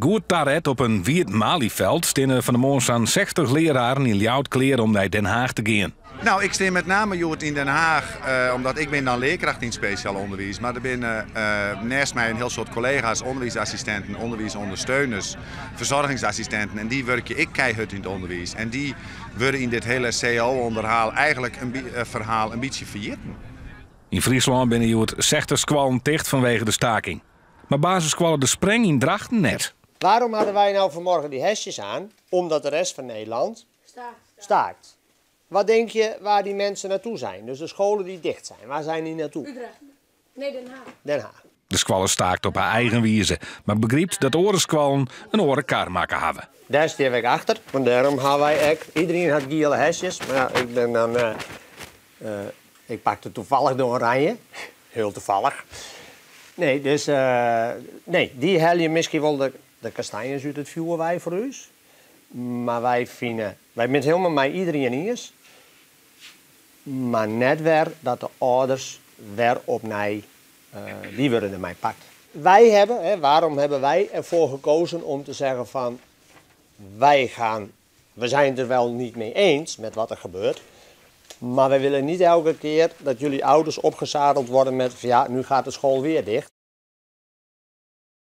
Goed taret op in wiet Malieveld steane fan 'e moarn sa'n 60 leararen yn Ljouwert klear om nei Den Haag te gean. Nou, ik stean met name hjoed yn Den Haag omdat ik bin dan learkracht yn it spesjaal ûnderwiis, mar der binne neist my in hiel soad kollega's, ûnderwiisassistinten, ûnderwiisûndersteuners, fersoargingsassistinten en dy wurkje ek keihurd yn it ûnderwiis en dy wurde yn dit hiele cao-ûnderhaal eigentlik in ferhaal in bytsje ferjitten. Yn Fryslân binne hjoed 60 skoallen ticht fanwege de staking. Mar basisskoalle De Spreng yn Drachten net. Waarom hadden wij nou vanmorgen die hesjes aan? Omdat de rest van Nederland staakt. Wat denk je waar die mensen naartoe zijn? Dus de scholen die dicht zijn, waar zijn die naartoe? Utrecht. Nee, Den Haag. Den Haag. De skoalle staakt op har eigen wize, mar begrypt dat oare skoallen in oare kar makke hawwe. Dêr stean wy achter, want dêrom hawwe wy ek. Iedereen hat giele hesjes, mar ja, ik bin dan. Ik pakte toevallig de oranje. Heel toevallig. Nee, dus nee, dy helje miskien wol de kastanjes út it fjoer wei foar ús. Mar wy fine, wy binne it hielendal mei iderien iens, mar net wer dat de âlders wer opnij, dy wurde dermei pakt. Wij hebben, hè, waarom hebben wij ervoor gekozen om te zeggen van wij gaan, we zijn het er wel niet mee eens met wat er gebeurt, maar wij willen niet elke keer dat jullie ouders opgezadeld worden met van ja, nu gaat de school weer dicht.